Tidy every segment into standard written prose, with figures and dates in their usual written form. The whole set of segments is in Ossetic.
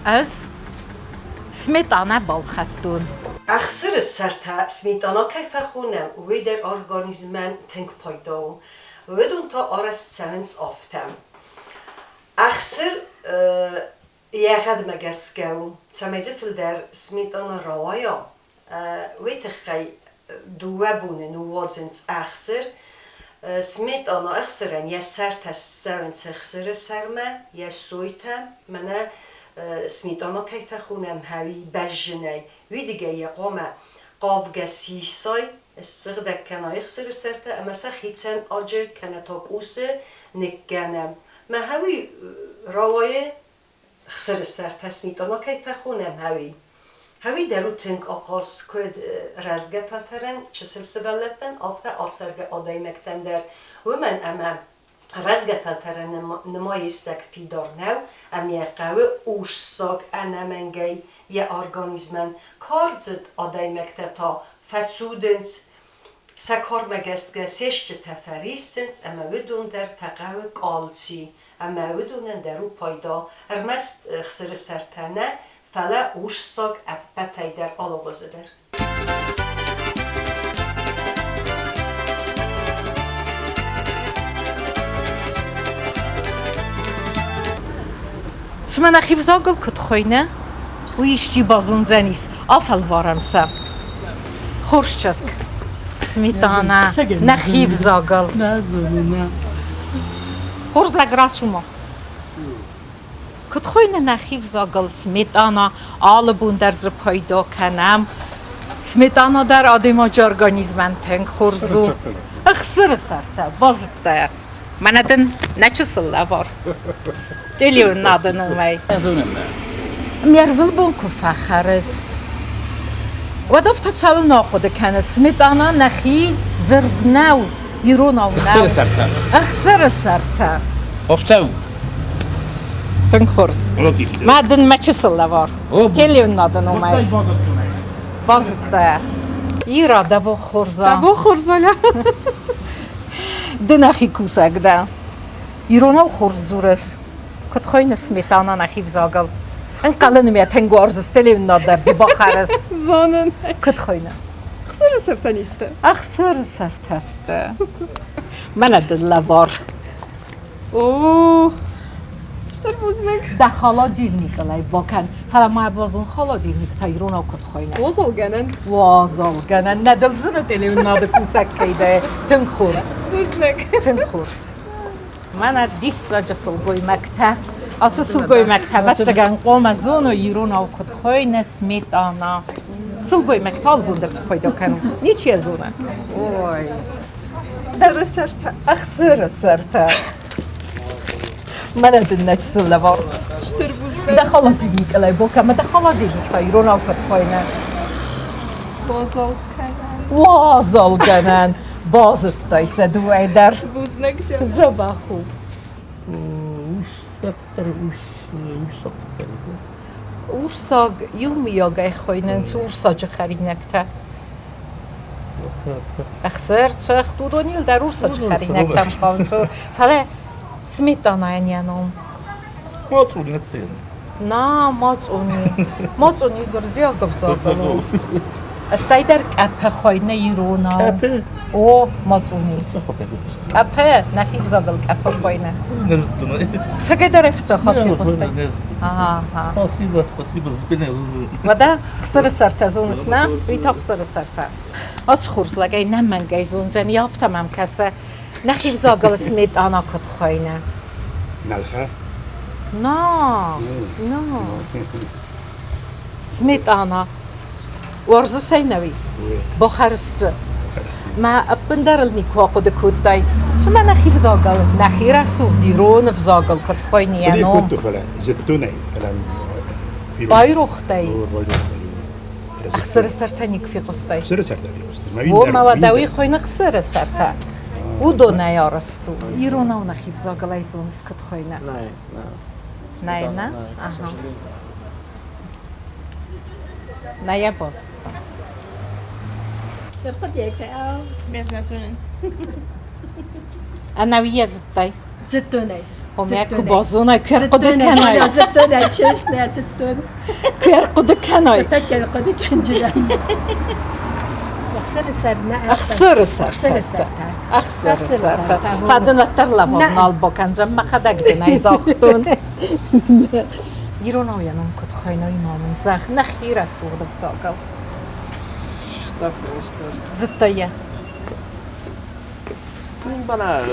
Ӕз сметана балхӕдтон. Ӕхсыры сӕртӕ сметана кӕй фӕхонӕм, уый дӕр организмӕн тынг пайда у. Уыдон та арӕзт цӕуынц афтӕ. Ӕхсыр йӕ гъӕдмӕ гӕсгӕ у, цӕмӕй дзы фылдӕр сметана рауайа, уый тыххӕй дыууӕ боны ныууадзынц ӕхсыр. Сметана ӕхсырӕн йӕ сӕртӕ ссӕуынц ӕхсыры сӕрмӕ, йӕ сойтӕ, мӕнӕ сметана кӕй фӕхонӕм, хӕуи бӕззынӕй, уидыгӕй йӕ хъуамӕ хъавгӕ сисай, ссыгъдӕг кӕна ӕхсыры сӕртӕ ӕмӕ сӕ хицӕн аджы кӕнӕ та къусы ныккӕнӕм. Мӕ хӕуи рауайы Хсыры сӕртӕ сметана кӕй фӕхонӕм, ӕви? Ӕви дӕр у тынг ахъаз куыд рӕзгӕ фӕлтӕрӕн чысыл сывӕллӕттӕн, афтӕ ацӕргӕ адӕймӕгтӕн дӕр, уымӕн ӕмӕ рӕзгӕ фӕлтӕрӕн нымайыссӕг фидар нӕу ӕмӕ йӕ хъӕуы урссаг ӕнӕмӕнгӕй йӕ организмӕн. Кардзыд адӕймӕгтӕ та фӕцудынц, Сӕ кармӕ гӕсгӕ се стджытӕ фӕриссынц ӕмӕ уыдон дӕр фӕхъӕуы калци, ӕмӕ уыдонӕн дӕр у пайда, ӕрмӕст ӕхсыры сӕртӕ нӕ, фӕлӕ урссаг ӕппӕтӕй дӕр алыгъуызы дӕр. Цымӕ нӕхи взагыл куыд хуыйны, уый исчи базондзӕнис. Афӕлварӕм сӕ. Хорз чызг. Сметана, нӕхи взагыл. Хорз лӕг рацу-ма. Куыд хуыйны нӕхи взагыл сметана, алы бон дӕр дзы пайда кӕнӕм. Сметана дӕр адӕймаджы организмӕн тынг хорз у. Ӕхсыры сӕртӕ, базыдта йӕ. Мӕнӕ дын нӕ чысыл лӕвар. Телеуынады номӕй. Ме рвылбон куы фӕхӕрыс, уӕд афтӕ цӕуылнӕ ахъуыды кӕныс, сметана нӕхи дзырд нӕу, иронау нӕу. Ӕхсыры сӕртӕ. Ӕхсыры сӕртӕ. Афтӕ у. Тынг хорз. Мӕ дын мӕ чысыл лӕвар. Телеуынады номӕй. Базыдта. Ира, дӕ бон хорз уа. Дӕ бон хорз, Валя. Ды нӕхи кусӕг дӕ. Иронау хорз дзурыс. Куыд хуыйны сметана нӕхи взагыл? Ӕнхъӕлын мӕ тынг уарзыс, телеуынад дӕр дзы бахӕрыс. Зонын. Куыд хуыйны? Ӕхсыры сӕртӕ Ӕхсыры сӕртӕ сты. Мӕнӕ дын лӕвар. О, стыр бузныг. Дӕ холодильникыл ӕй бакӕн. Фӕлӕ ма базон холодильник та иронау куыд хуыйны? Уазалгӕнӕн. Уазалгӕнӕн. Нӕ дыл зыны телеуынады кусӕг кӕй дӕ. Тынг хорз. Бузныг. Тынг хорз. Мӕнӕ диссаджы сылгоймӕгтӕ. Ацы сылгоймӕгтӕ, ӕвӕццӕгӕн, хъуамӕ зоной иронау куыд хуыйны сметана. Сылгоймӕгтӕ алыбон дӕр цы пайда кӕнут? Ничи йӕ зоны. Ой. Ӕхсыры сӕртӕ. Ӕхсыры сӕртӕ. Мӕнӕ дын нӕ чысыл лӕвар. Стыр бузныг. Дӕ холодильник ӕй бокӕ, ӕмӕ дӕ холодильник та иронау куыд хуыйны? Уазалгӕнӕн. Уазалгӕнӕн. Базыдтай сӕ дыууӕ дӕр. Бузныг, Дзӕбӕх у. Урсагдӕр урсагдӕр. Урсаг иумиагӕй хуыйнынц урсаджы хӕринӕгтӕ. Ӕхсыр, цыхт, уыдон иуылдӕр урсаджы хӕринӕгтӕм хауынц. Фӕлӕ сметанайӕн йӕ ном. Мацъуни цен. На, мацъуни. Мацъуни гуырдзиаг ӕвзагыл у. Стӕй дӕр къӕпы хуыйны иронау. Къӕпы? О, мацъуни. Къӕпы, нӕхи взагыл къӕпы хуыйны. Не зыдтон. Цӕгӕйдӕр ӕфцӕхат фехъуыстай? Ага. Спасибо, спасибо, спина. Уӕдӕ хсыры сӕртӕ зоныс, нӕ? Уый та хсыры сӕртӕ. Ацы хорз лӕгӕй нӕ мӕнгӕй зондзӕни, афтӕ мӕм кӕсы. Нӕхи взагыл сметана куыд хуыйны? Нӕлхӕ? На, на. Сметана. Уарзыс ӕй нӕуи? Бахӕрыс дзы. Мӕ ӕппындӕр ыл никуы ахъуыды кодтай. Цымӕ нӕхи взагыл, нӕхи рӕсугъд ирон взагыл куыд хуыйны йӕ ном? Кодтой, фӕлӕ зыдтон ӕй, фӕлӕ Байрохтӕй? Ӕхсыры сӕртӕ никуы фехъуыстай? Ӕхсыры сӕртӕ фехъуыстай. О, мӕ уӕдӕ уый хуыйны ӕхсыры сӕртӕ. Уыдонӕй арӕзт у. Иронау нӕхи взагыл ӕй зоныс куыд хуыйны? Нӕй, нӕ. Нӕй, нӕ? Ага. Нӕ йӕ базыдта. Ӕнӕуи йӕ зыдтай? Зыдтон ӕй. Омӕ куы базонай, куы ӕрхъуыды кӕнай. Зыдтон ӕй, честно, зыдтон. Куы ӕрхъуыды кӕнай. Ныртӕккӕ ӕрхъуыды кӕнджынӕн. Ӕхсыры сӕр нӕ Ӕхсыры сӕртӕ. Ӕхсыры сӕртӕ. Фадын уӕддӕр лӕвар нал бакӕндзӕн, мӕхӕдӕг дын ӕй загътон. Иронау йӕ ном куыд хуыйны, ма мын зӕгъ, нӕхи рӕсугъд ӕвзагыл. Зыдта йӕ.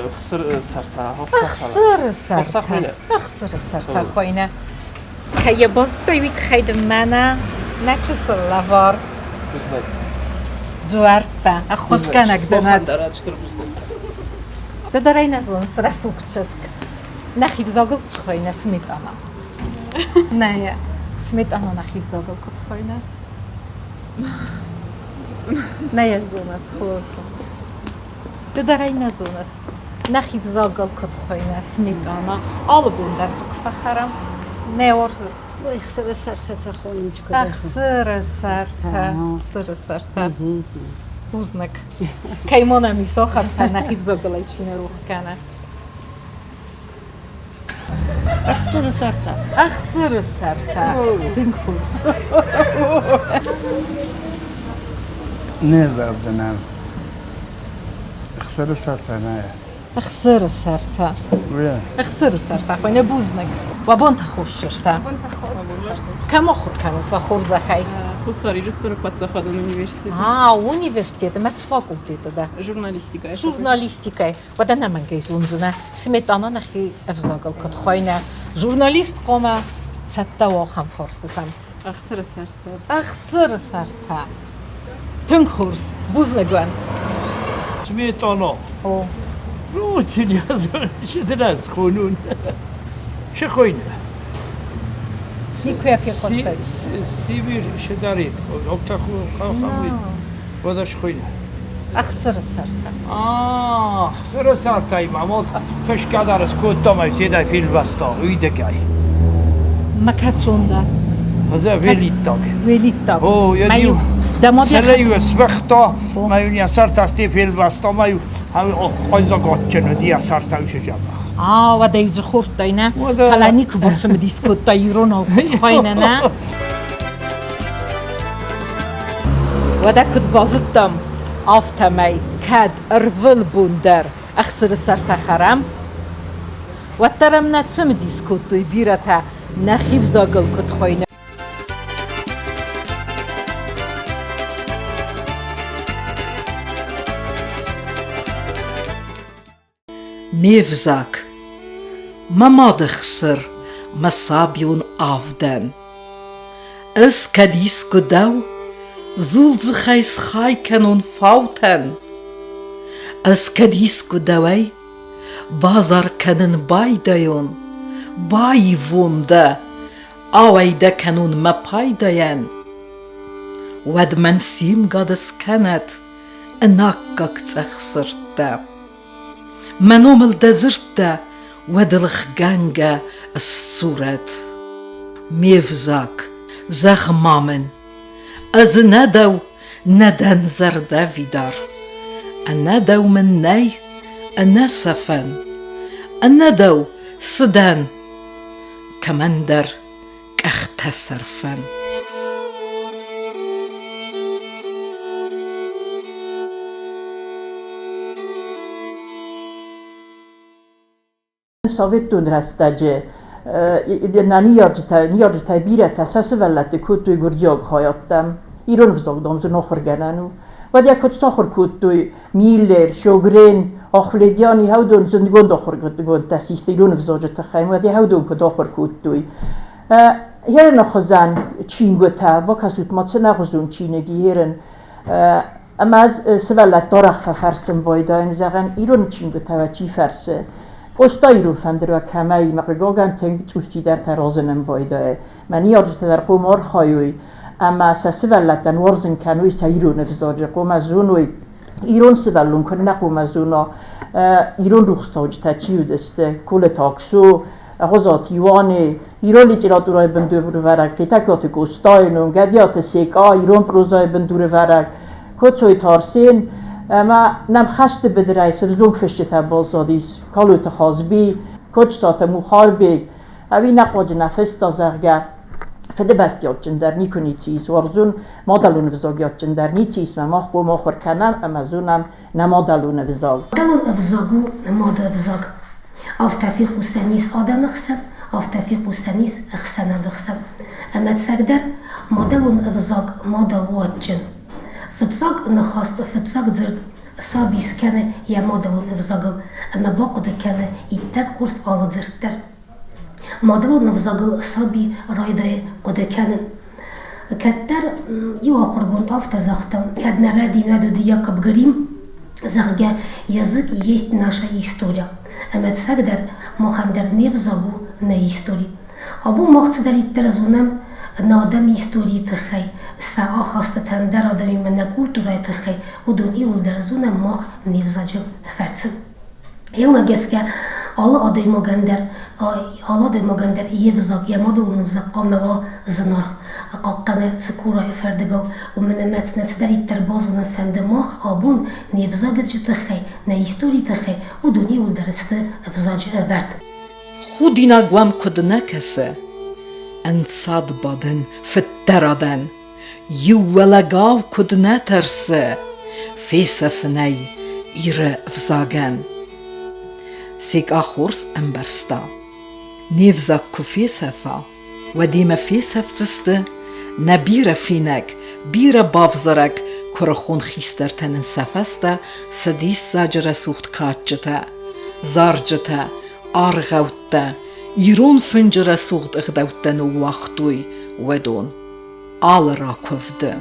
Ӕхсыры сӕртӕ. Ӕхсыры сӕртӕ хуыйны. Кӕй йӕ базыдтай, уый тыххӕй дын мӕнӕ нӕ чысыл лӕвар. Дзуӕрттӕ, ӕххуысгӕнӕг дын ӕд. Ды дӕр ӕй нӕ зоныс, рӕсугъд чызг. Нӕхи взагыл цы хуыйны сметана? Нӕ, сметана нӕхи взагыл куыд хуыйны? Нӕ йӕ зоныс, хорз. Ды дӕр ӕй нӕ зоныс, нӕхи взагыл куыд хуыйны сметана. Алы бон дӕр дзы куы фӕхӕрӕм. Нӕ уарзыс? Ӕхсыры сӕртӕ сӕ хонынц куыд? Ӕхсыры сӕртӕ, ӕхсыры сӕртӕ. Бузныг. Кӕй ма нӕм ис ахӕмтӕ, нӕхи взагыл ӕй чи нӕ рох кӕны. Ӕхсыры сӕртӕ. Ӕхсыры сӕртӕ. Тынг хорз. Не зӕгъдзынӕн. Ӕхсыры сӕртӕ нӕ. Ӕхсыры сӕртӕ. Ӕхсыры сӕртӕ хуыйны бузныг. Уӕ бонтӕ хорз чызджытӕ. Кӕм ахуыр кӕнут уӕ хорзӕхӕй? Хуссар Ирыстоны паддзахадон университеты. А, университеты. Мӕ цы факультеты дӕ? Журналистикӕйы. Журналистикӕйы. Уӕдӕ нӕмӕнгӕй зондзынӕ, сметана нӕхи ӕвзагыл куыд хуыйны. Журналист хъуамӕ цӕттӕ уа ахӕм фарстытӕм. Ӕхсыры сӕртӕ. Ӕхсыры сӕртӕ. Тынг хорз. Бузныг уӕн. Сметана. О. Рутин я схонун. Шихойн. Никуы фехъуыстай. Сибир шидарит. Оптаху шхойн. Ӕхсыры сӕртӕ. Ӕхсыры сӕртӕй ма мод фӕсгӕдар скодтам ӕй седай фелвӕста уидагӕй. Ма кӕцон дӕ? Ӕз велиттаг. Велиттаг. О, я Сӕлӕ-иу ысвӕхта, ма-иу йӕ сӕртӕ сте фелвӕста, ма-иу хъойдзагатджын уыди йӕ сӕртӕ уьшы дзӕбӕх. А, уӕдӕ-иу дзы хордтай, нӕ? Фӕлӕ никуы бацымыдис кодтай иронау куыд хуыйны, нӕ? Уӕдӕ куыд базыдтам, афтӕмӕй кӕд ӕрвылбон дӕр ӕхсыры сӕртӕ хӕрӕм, уӕддӕр ӕм нӕ цымыдис кодтой бирӕтӕ нӕхи взагыл куыд хуыйны. Ме взаг, мӕ мады хсыр, мӕ сабион авдӕн. Ӕз кӕд искуы дӕу зулдзыхӕй схай кӕнон фаутӕн, Ӕз кӕд искуы дӕуӕй базар кӕнын байдайон, баивон дӕ, ауӕй дӕ кӕнон мӕ пайдайӕн, Уӕд мӕн симгад скӕнӕд ӕнаккаг цъӕх сырдтӕ. Мӕ номыл дӕ дзырдтӕ уӕд лыггӕнгӕ ысдзурӕд. Ме взаг, зӕгъ ма мын, ӕз нӕ дӕу нӕ дӕн зӕрдӕвидар. Ӕнӕ дӕу мын нӕй ӕнӕ сӕфӕн, ӕнӕ дӕу цы дӕн? Кӕмӕндӕр къӕхтӕсӕрфӕн. Советон рӕстӕджы нӕ ныййарджытӕ, ныййарджытӕй бирӕтӕ сӕ сывӕллӕтты кодтой гуырдзиаг хайадтӕм. Ирон ӕвзаг, дам, зын ахуыргӕнӕн у. Уӕд йӕ куыд сахуыр кодтой Миллер, Шёгрен, Ахвледиани, уыдон зындгонд ахуыргондтӕ систы ирон ӕвзаджы тыххӕй, уӕд йӕ уыдон куыд ахуыр кодтой. Херыны хуызӕн чингуытӕ, бакӕсут ма цынӕгъуызон чиныг Херын. Ӕмӕ ӕз сывӕллӕтты арӕх фӕфӕрсын байдайын, зӕгъын, ирон чингуытӕ уӕ чи фӕрсы. Къоста ирон фӕндыр уӕ кӕмӕй, мӕ хъыгагӕн тынг цъус чидӕртӕ разынын байдайы. Мӕ ныййарджытӕ дӕр хъом архайой ӕмӕ сӕ сывӕллӕттӕн уарзын кӕной сӕ ирон ӕвзаджы, хъуамӕ зоной, ирон сывӕллон куыннӕ хъуамӕ зона, ирон рухстауджытӕ чи уыдысты, Колыты Аксо, Ӕгъуызаты Иуане, ирон литературӕйы бындурӕвӕрӕг Хетӕгкаты Къостайы ном, Гӕдиаты Секъа, ирон прозӕйы бындурӕвӕрӕг Коцойты Арсен ӕмӕ нӕм хӕсты быдырӕй цы взонг фысджытӕ баззадис, Калоты Хазби. Кочысаты Мухарбег, ӕви нӕ хъуаджы нӕ фыста, зӕгъгӕ, Фыдыбӕсты адджындӕр никуы ницы ис, уарзон мадӕлон ӕвзаг адджындӕр ницы ис, мӕ мах хъуамӕ ахуыр кӕнӕм ӕмӕ зонӕм нӕ мадӕлон ӕвзаг. Мадӕлон ӕвзаг у мады ӕвзаг. Афтӕ фехъусӕн ис адӕмы хсӕн, афтӕ фехъусӕн ис ӕхсӕнады хсӕн. Ӕмӕ ӕцӕгдӕр мадӕлон ӕвзаг мадау у адджын. Фыццаг ныхас, фыццаг дзырд саби скӕны йӕ мадӕлон ӕвзагыл ӕмӕ бахъуыды кӕны иттӕг хорз алы дзырд дӕр. Мадӕлон ӕвзагыл саби райдайы хъуыды кӕнын. Кӕддӕр иу ахуыргонд афтӕ загъта, кӕд нӕ рӕдинад уыди Якоб Гримм, зӕгъгӕ, язык есть наша история. Ӕмӕ ӕцӕгдӕр махӕн дӕр не взаг у нӕ истори. Абон мах цыдӕриддӕр зонӕм нӕ адӕмы историйы тыххӕй, сӕ ахастытӕ ӕндӕр адӕмимӕ нӕ культурӕйы тыххӕй, уыдон иууылдӕр зонӕм мах не взаджы фӕрцы. Уымӕ гӕсгӕ алы адӕймагӕн дӕр алы адӕймагӕн дӕр йе взаг, йӕ мадӕлон ӕвзаг хъуамӕ уа зынаргъ. Хъахъхъӕны цыкурайы фӕрдыгау, уымӕн ӕмӕ нӕ цыдӕриддӕр базонын фӕнды мах абон не взаджы тыххӕй, нӕ историйы тыххӕй, уыдон иууылдӕр сты ӕвзаджы ӕвӕрд. Худинаг уӕм куыд нӕ кӕсы, ӕнцад бадын фыддӕрадӕн, иу уӕлӕгау куыд нӕ тӕрсы фесӕфынӕй Иры взагӕн. Секъа хорз ӕмбӕрста, не взаг куы фесӕфа, уӕд имӕ фесӕфдзысты нӕ бирӕ фенӕг, бирӕ бавзарӕг куырыхон хистӕртӕ нын сӕ фӕстӕ цы диссаджы рӕсугъд кадджытӕ, зарджытӕ, аргъӕуттӕ, ирон фынджы рӕсугъд ӕгъдӕуттӕ ныууагътой, уыдон. Алы ракуывды,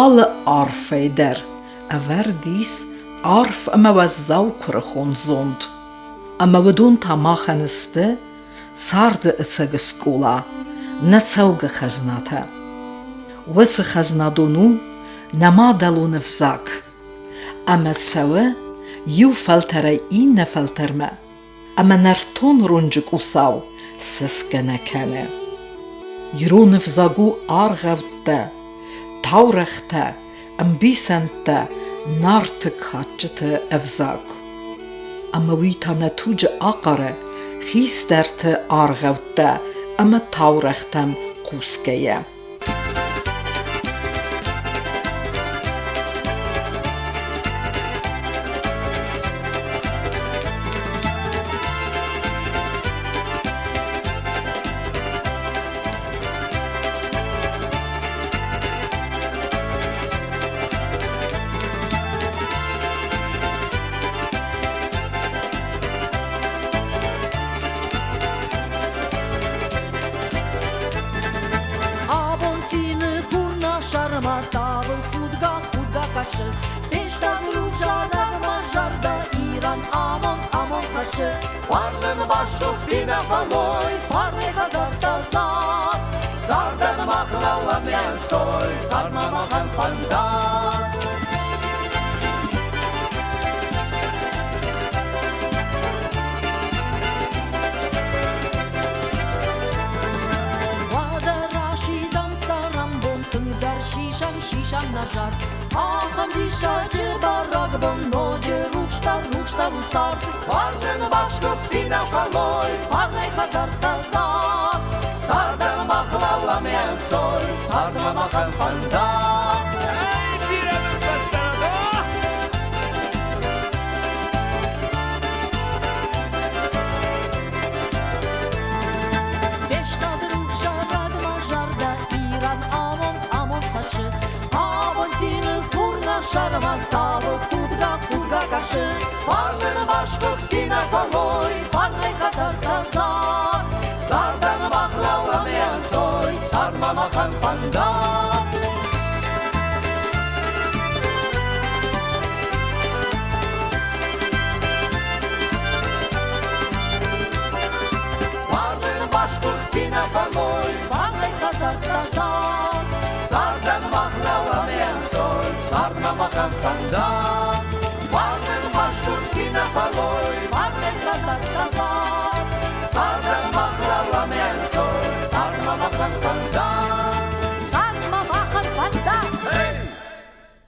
алы арфӕй дӕр ӕвӕрд ис арф ӕмӕ уӕззау куырыхон зонд. Ӕмӕ уыдон та махӕн сты царды ӕцӕг скъола, нӕ цӕугӕ хӕзнатӕ. Уыцы хӕзнадон у нӕ мадӕлон ӕвзаг ӕмӕ цӕуы иу фӕлтӕрӕй иннӕ фӕлтӕрмӕ ӕмӕ нӕртон ронджы къусау сысгӕ нӕ кӕны. Ирон ӕвзаг у аргъӕуттӕ, таурӕгътӕ, ӕмбисӕндтӕ, Нарты кадджыты ӕвзаг. Ӕмӕ уый та нӕ туджы ахъары хистӕрты аргъӕуттӕ ӕмӕ таурӕгътӕм хъусгӕйӕ. Абон цины хур нӕ сӕрмӕ тавы, худгӕ, худгӕ кӕсы. Фестад рухсарӕг мӕ зӕрдӕ, Ирӕн амонд, амонд хӕссы. Фарнӕн басгуыхти нӕ фӕллой, фарнӕй хӕдзӕрттӕ цард. Цардӕн мах лӕууӕм ӕнцой, цардмӕ махӕн фӕндаг. Уӕдӕ расидӕм цӕрӕнбон, тынгдӕр сисӕм, сисӕм нӕ зард. Ахӕм диссаджы бӕрӕгбон ноджы рухсдӕр, рухсдӕр у цард. Фарнӕн басгуыхти нӕ фӕллой, фарнӕй хӕдзӕрттӕ цард. Цардӕн мах лӕууӕм ӕнцой, цардмӕ махӕн фӕндаг. Фестад рухсарӕг мӕ зӕрдӕ, Ирӕн амонд, амонд хӕссы. Абон цины хур нӕ сӕрмӕ тавы, худгӕ, худгӕ кӕсы. Фарнӕн басгуыхти нӕ фӕллой, фарнӕй хӕдзӕрттӕ цард. Цардӕн мах лӕууӕм ӕнцой, цардмӕ махӕн фӕндаг. Фарнӕн басгуыхти нӕ фӕллой, фарнӕй хӕдзӕрттӕ цард. Цардӕн мах лӕууӕм ӕнцой, цардмӕ махӕн фӕндаг.